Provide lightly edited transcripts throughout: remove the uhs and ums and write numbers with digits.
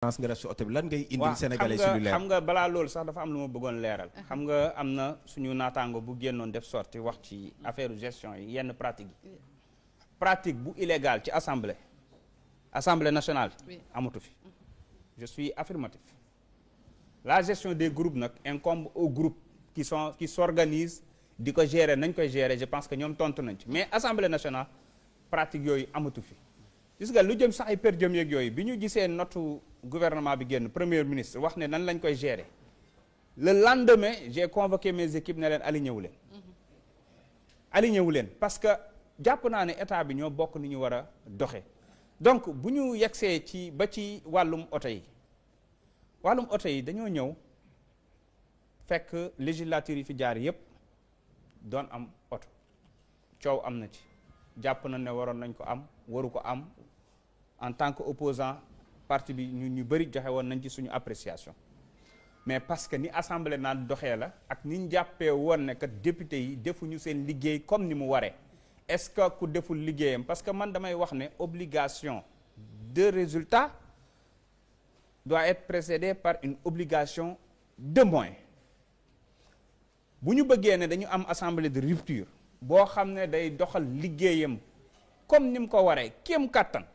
nga def si oto bi lan ngay indil sénégalais si lu leer xam nga balaa loolu sax dafa am lu ma bëggoon leeral. xam nga am na suñu naataango bu génnoon def sorti wax ci affaire gestion yi yenn pratique yi pratique bu illégal ci assemblée nationale amatu fi je suis affirmatif la gestion des groupes nag incombe aux groupes qui s'organisent di ko gérer nañ koy gérer je pense que ñoom tontu nañ ci mais assemblée nationale pratique yooyu amatu fi gis nga lu jëm sax ay per jëm yeeg yooyu bi ñu gisee notu gouvernement bi génn premier ministre wax ne nan lañ koy gérer le lendemain j'ai convoqué mes équipes ne leen aligné wu leen parce que jàpp naa ne état bi ñoo bokk ni ñu war a doxe donc bu ñu yegsee ci ba ci wàllum oto yi dañoo ñëw fekk législature yi fi jaar yépp doon am oto coow am na ci jàpp na ne waroon nañ ko am waru ko am en tant que opposant parti bi ñu bëri joxe woon nañ ci suñu appréciation mais parce que ni assemblée naan doxee la ak ni ñu jàppee woon ne que député yi defuñu seen liggéey comme ni mu waree est-ce que ku deful liggéeyam parce que man damay wax ne obligation de résultat doit être précédée par une obligation de moyens bu ñu bëggee ne dañu am assemblée de rupture boo xam ne day doxal liggéeyam comme ni mu ko waree kéem kattan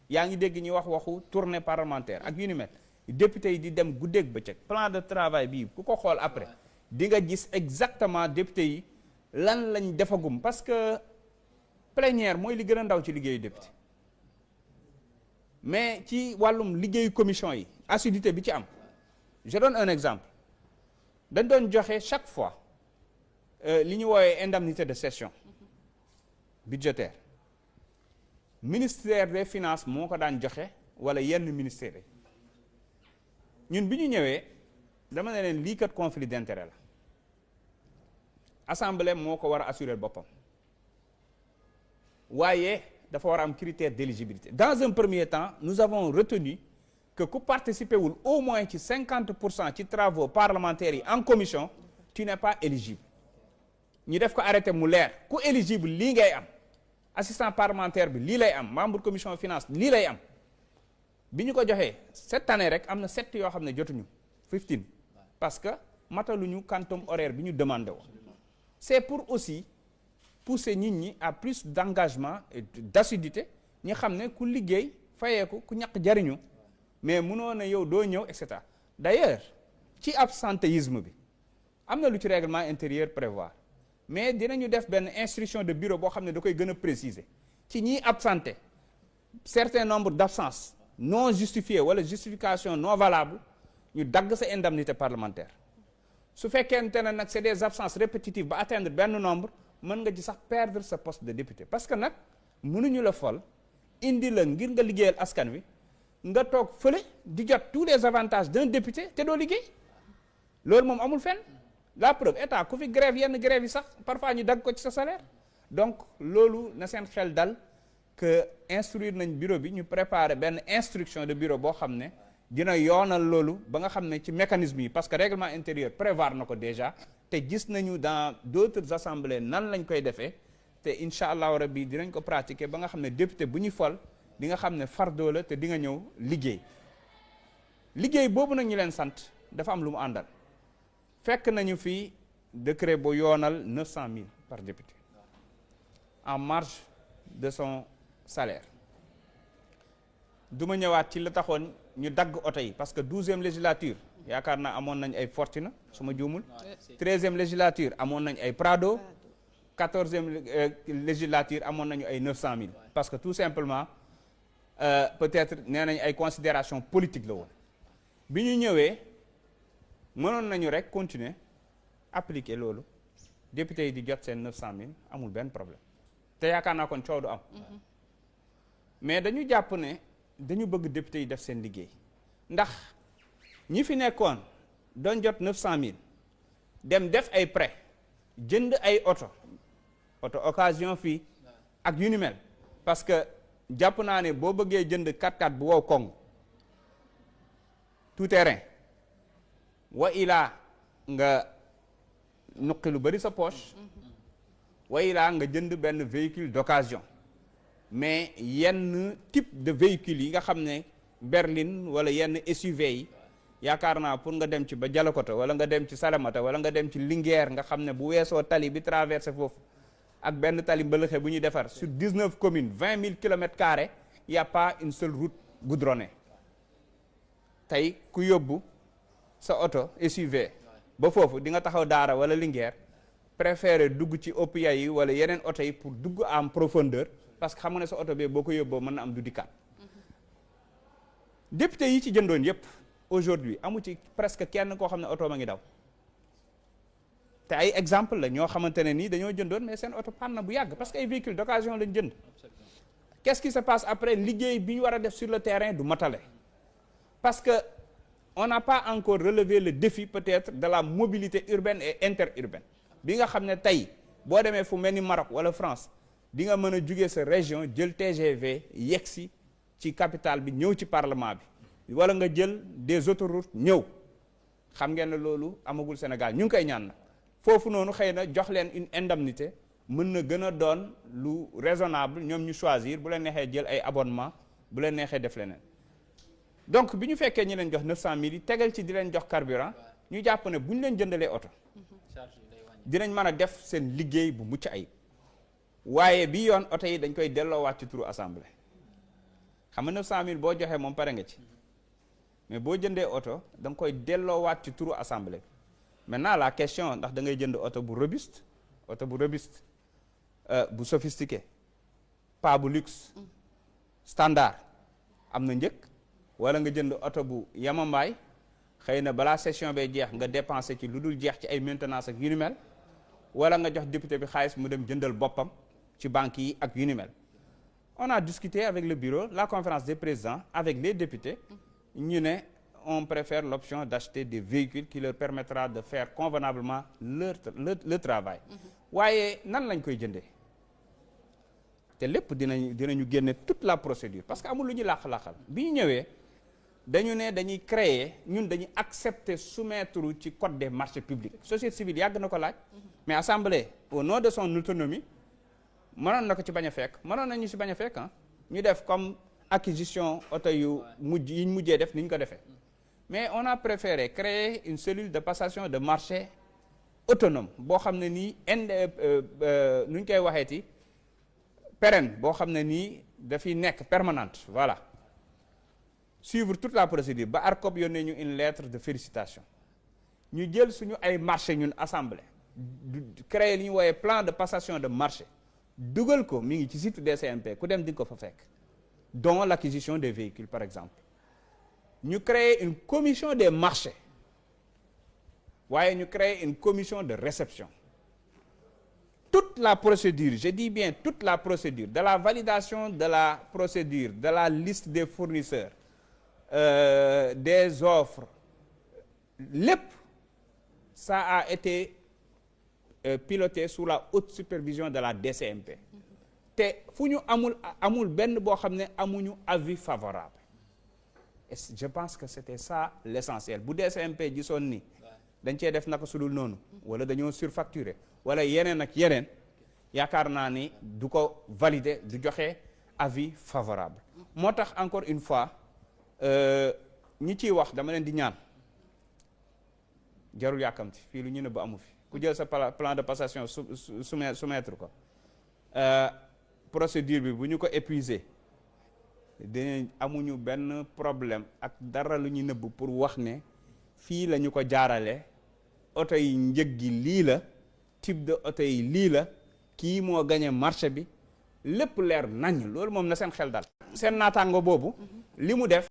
yaa ngi dégg ñuy wax waxu tournée parlementaire ak yu ni mel député yi di dem guddeeg bëccëg plan de travail bii ku ko xool après di nga gis exactement député yi lan lañ defagum parce que plénière mooy li gën a ndaw ci liggéeyu député mais ci wàllum liggéeyu commission yi assiduité bi ci am je donne un exemple dañ doon joxe chaque fois li ñu woowee indemnité de session budgétaire ministère des finances moo ko daan joxe wala yenn ministères yi ñun bi ñu ñëwee dama ne leen lii kat conflit d'intérêt la assemblée moo ko war a assurer boppam waaye dafa war a am critère d'éligibilité dans un premier temps nous avons retenu que ku participer wul au moins ci 50% ci travaux parlementaires yi en commission tu n'es pas éligible ñu def ko arrêté mu leer ku éligible lii ngay am assistant parlementaire bi lii lay am membre commission finance lii lay am bi ñu ko joxee cette année rek am na 7 yoo xam ne jotuñu 15 parce que mataluñu quantum horaire bi ñu demandé woon c'est pour aussi pousser nit ñi à plus d'engagement et d'assiduité ñi xam ne ku liggéey fayeeku ku ñaq jariñu mais mënoo na yow doo ñëw et cetera d'ailleurs ci absentéisme bi am na lu ci règlement intérieur prévoir mais dinañu def benn instruction de bureau boo xam ne da koy gën a préciser ci ñiy absenté certain nombre d'absences non justifiées wala justification non valable ñu dagg sa indemnité parlementaire su fekkente ne nag c'est des absences répétitives ba atteindre benn nombre mën nga ci sax perdre sa poste de député parce que nag mënuñu la fol indi la ngir nga liggéeyal askan wi nga toog fële di jot tous les avantages d'un député te doo liggéey loolu moom amul fenn la preuve état ku fi grève yenn grève yi sax parfois ñu dagg ko ci sa salaire donc loolu na seen xel dal que instruire nañ bureau bi ñu préparer benn instruction de bureau boo xam ne dina yoonal loolu ba nga xam ne ci mécanisme yi parce que règlement intérieur prévoir na ko déjà te gis nañu dans d'autres assemblées nan lañ koy defee te incha allahu rabbi dinañ ko pratiquer ba nga xam ne député bu ñu fol di nga xam ne fardeau la te di nga ñëw liggéey boobu nag ñu leen sant dafa am lu mu àndal fekk nañu fii décret bu yoonal 900 000 par député en marge de son salaire duma ñëwaat ci la taxoon ñu dagg oto yi parce que 12e législature yaakaar naa amoon nañ ay Fortuna su ma juumul 13e législature amoon nañ ay Prado 14e législature amoon nañu ay 900 000 parce que tout simplement peut-être nee nañ ay considération politique la woon bi ñu ñëwee mënoon nañu rek continuer appliquer loolu député yi di jot seen 900 000 amul benn problème te yaakaar naa kon coow du am mais dañu jàpp ne dañu bëgg député yi def seen liggéey ndax ñi fi nekkoon doon jot 900 000 dem def ay prêt jënd ay oto occasion fii ak yu ni mel parce que jàpp naa ne boo bëggee jënd 4x4 bu wow koŋ tout terrain wa ilaa nga nuqi lu bari sa poche wa ilaa nga jënd benn véhicule d'occasion mais yenn type de véhicule yi nga xam ne berline wala yenn SUV yi yaakaar naa pour nga dem ci ba Dialokoto wala nga dem ci Salémata wala nga dem ci Linguère nga xam ne bu weesoo tali bi traversé foofu ak benn tali mbëlëxe bu ñuy defar sur 19 communes 20 000 kilomètres carrés il y a pas une seule route goudronnée tey ku yóbbu sa oto SUV ba foofu di nga taxaw Daara wala Linguère préféré dugg ci OPIA yi wala yeneen oto yi pour dugg en profondeur parce que xam nga ne sa oto bee boo ko yóbboo mën na am du dikkaat député yi ci jëndoon yépp aujourd'hui amu ci presque kenn koo xam ne oto ma ngi daw te ay exemple la ñoo xamante ne nii dañoo jëndoon mais seen oto panne na bu yàgg parce que ay véhicules d'occasion lañ jënd qu'est-ce qui se passe après liggéey bi ñu war a def sur le terrain du matale parce que on n'a pas encore relevé le défi peut-être de la mobilité urbaine et interurbaine bi nga xam ne tey boo demee fu mel ni Maroc wala France di nga mën a jugee sa région jël TGV yegsi ci capitale bi ñëw ci parlement bi wala nga jël des autoroutes ñëw xam ngeen ne loolu amagul Sénégal ñu ngi koy ñaan nag foofu noonu xëy na jox leen une indemnité mën na gën a doon lu raisonnable ñoom ñu choisir bu leen neexee jël ay abonnement bu leen neexee def leneen donc bi ñu fekkee ñi leen jox 900 000 yi tegal ci di leen jox carburant ñu jàpp ne bu ñu leen jëndalee oto dinañ mën a def seen liggéey bu mucc ayib waaye bi yoon oto yi dañ koy delloowaat ci turu assemblée xam nga 900 000 boo joxee moom pare nga ci mais boo jëndee oto da nga koy delloowaat ci turu assemblée maintenant la question ndax da ngay jënd oto bu robuste bu sophistiqué pas bu luxe standard am na njëkk wala nga jënd oto bu yamambaay xëy na balaa session bay jeex nga dépensé ci lu dul jeex ci ay maintenance ak yu ni mel wala nga jox député bi xaalis mu dem jëndal boppam ci banques yi ak yu ni mel on a discuté avec le bureau la conférence des présidents avec les députés ñu ne on préfère l'option d'acheter des véhicules qui leur permettra de faire convenablement le travail waaye nan lañ koy jëndee te lépp dinañu génne toute la procédure parce que amul lu ñu làq-làqal bi ñu ñëwee dañu ne dañuy créer ñun dañuy accepter soumettre ci code des marchés publics société civile yàgg na ko laaj mais assemblée au nom de son autonomie mënoon na ko ci bañ a fekk mënoon nañu ci bañ a fekk ñu def comme acquisition oto yu yi ñu mujjee def ni ñu ko defee mais on a préféré créer une cellule de passation de marché autonome boo xam ne nii nu ñu koy waxeeti pérenne boo xam ne nii dafiy nekk permanente voilà suivre toute la procédure ba ARCOP yónnee ñu une lettre de félicitation ñu jël suñu ay marché ñun assemblée créer li ñu wooyee plan de passation de marché dugal ko mi ngi ci site DCMP ku dem di ko fa fekk dont l'acquisition des véhicules par exemple ñu créer une commission des marchés waaye ñu créer une commission de réception toute la procédure je dis bien toute la procédure de la validation de la procédure de la liste des fournisseurs des offres lépp ça a été piloté sous la haute supervision de la DCMP te fu ñu amul benn boo xam ne amuñu avis favorable et je pense que c'était ça l'essentiel bu DCMP gisoon ni dañ cee def naka sudul noonu wala dañoo surfacturé wala yeneen ak yeneen yaakaar naa ni du ko valider du joxe avis favorable moo tax encore une fois ñi ciy wax dama leen di ñaan jarul yàkkamti fii lu ñu ne ba amu fi ku jël sa plan de passation soumettre ko procédure bi bu ñu ko épuiser dinañ amuñu benn problème ak dara lu ñu nëbb pour wax ne fii la ñu ko jaarale oto yi njëg gi lii la type de oto yi lii la kii moo gagné marché bi lépp leer nañ loolu moom na seen xel dal seen naataango boobu li mu def